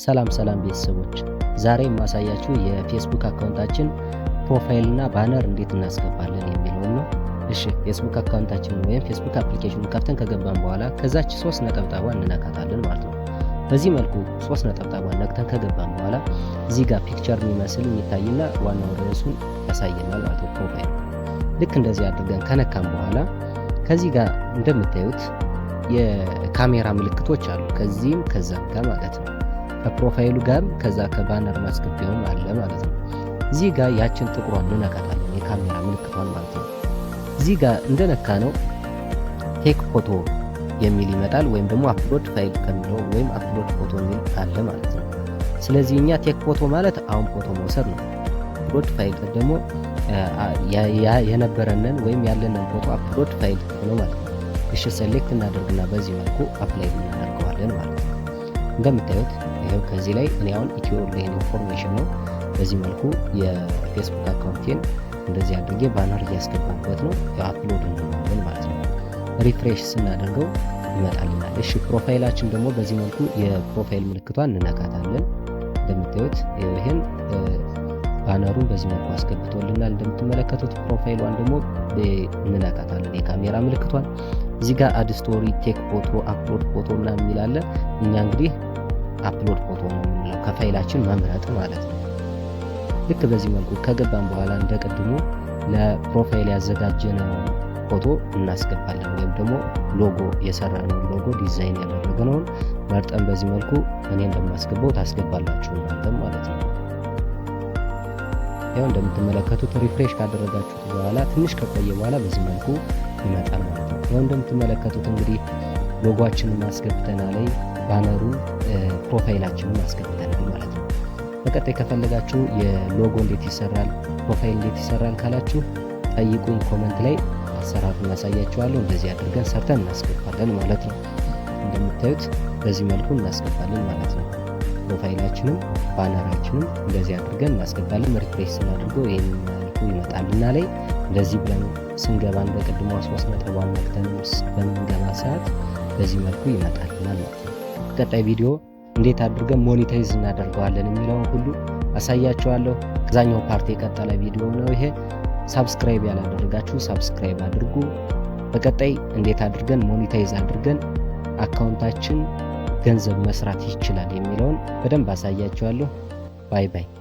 ሰላም ሰላም ቤተሰቦች፣ ዛሬ የማሳያችሁ የፌስቡክ account ኣችን profile እና banner እንዴት እናስገባለን የሚለውን ነው። እሺ፣ ፌስቡክ account ኣችንን ወይም ፌስቡክ application ኑን ከፍተን ከገባን በኋላ ከዛች ሶስት ነጠብጣቧን እንነካታለን ማለት ነው። በዚህ መልኩ ሶስት ነጠብጣቧን ነክተን ከገባን በኋላ እዚህ ጋር picture የሚመስል የሚታይና ዋናው ርዕሱን ያሳየናል ማለት ነው። Profile ልክ እንደዚህ አድርገን ከነካን በኋላ ከዚህ ጋር እንደምታዩት የካሜራ ምልክቶች አሉ። ከዚህም ከዛም ጋር ማለት ነው። ከ profile ኡ ጋርም ከዛ ከ banner ማስገቢያውም አለ ማለት ነው። እዚህ ጋር ያችን ጥቁሯን እንነካታለን፣ የካሜራ ምልክቷን ማለት ነው። እዚህ ጋር እንደነካነው take photo የሚል ይመጣል፣ ወይም ደግሞ upload file ከሚለው ወይም upload photo የሚል አለ ማለት ነው። ስለዚህ እኛ take photo ማለት አሁን ፎቶ መውሰድ ነው። Upload file ደግሞ የነበረንን ወይም ያለንን ፎቶ upload file ነው ማለት ነው። እሺ፣ select እናደርግና በዚህ መልኩ apply እናደርገዋለን ማለት ነው። እንደምታዩት ይኸው ከዚህ ላይ እኔ አሁን ኢትዮ Online Information ነው። በዚህ መልኩ የፌስቡክ account ኤን እንደዚህ አድርጌ banner እያስገባሁበት ነው። Upload እንለዋለን ማለት ነው። Refresh ስናደርገው ይመጣልናል። እሺ፣ profile ኣችን ደግሞ በዚህ መልኩ የ profile ምልክቷን እንነካታለን። እንደምታዩት ይህን banner ኡን በዚህ መልኩ አስገብቶልናል። እንደምትመለከቱት profile ኧን ደግሞ እንነካታለን፣ የካሜራ ምልክቷን። እዚህ ጋር add story፣ take photo፣ upload photo ምናምን የሚል አለ። እኛ እንግዲህ upload photo ነው የምንለው፣ ከፋይላችን መምረጥ ማለት ነው። ልክ በዚህ መልኩ ከገባን በኋላ እንደ ቅድሙ ለ profile ያዘጋጀነው ፎቶ እናስገባለን፣ ወይም ደግሞ ሎጎ የሰራነው፣ logo design ያደረግነውን መርጠን በዚህ መልኩ እኔ እንደማስገባው ታስገባላችሁ እናንተም ማለት ነው። ያው እንደምትመለከቱት refresh ካደረጋችሁት በኋላ ትንሽ ከቆየ በኋላ በዚህ መልኩ ይመጣል ማለት ነው። ያው እንደምትመለከቱት እንግዲህ ሎጓችንን አስገብተናል፣ banner ኡን profile ኣችንን አስገብተናል ማለት ነው። በቀጣይ ከፈለጋችሁ የሎጎ እንዴት ይሰራል፣ profile እንዴት ይሰራል ካላችሁ ጠይቁኝ፣ comment ላይ አሰራሩን አሳያችኋለሁ። እንደዚህ አድርገን ሰርተን እናስገባለን ማለት ነው። እንደምታዩት በዚህ መልኩ እናስገባለን ማለት ነው። Profile ኣችንም banner ኣችንም እንደዚህ አድርገን እናስገባለን። Refresh ስናደርገው ይህን መልኩ ይመጣልና ላይ እንደዚህ ብለን ስንገባ እንደ ቅድሟ ሶስት ነጥቧን ነክተን በምንገባ ሰዓት በዚህ መልኩ ይመጣልናል ማለት ነው። ቀጣይ ቪዲዮ እንዴት አድርገን monetize እናደርገዋለን የሚለውን ሁሉ አሳያችኋለሁ። ከዛኛው part የቀጠለ ቪዲዮ ነው ይሄ። Subscribe ያላደረጋችሁ subscribe አድርጉ። በቀጣይ እንዴት አድርገን monetize አድርገን account ኣችን ገንዘብ መስራት ይችላል የሚለውን በደንብ አሳያችኋለሁ። Bye bye።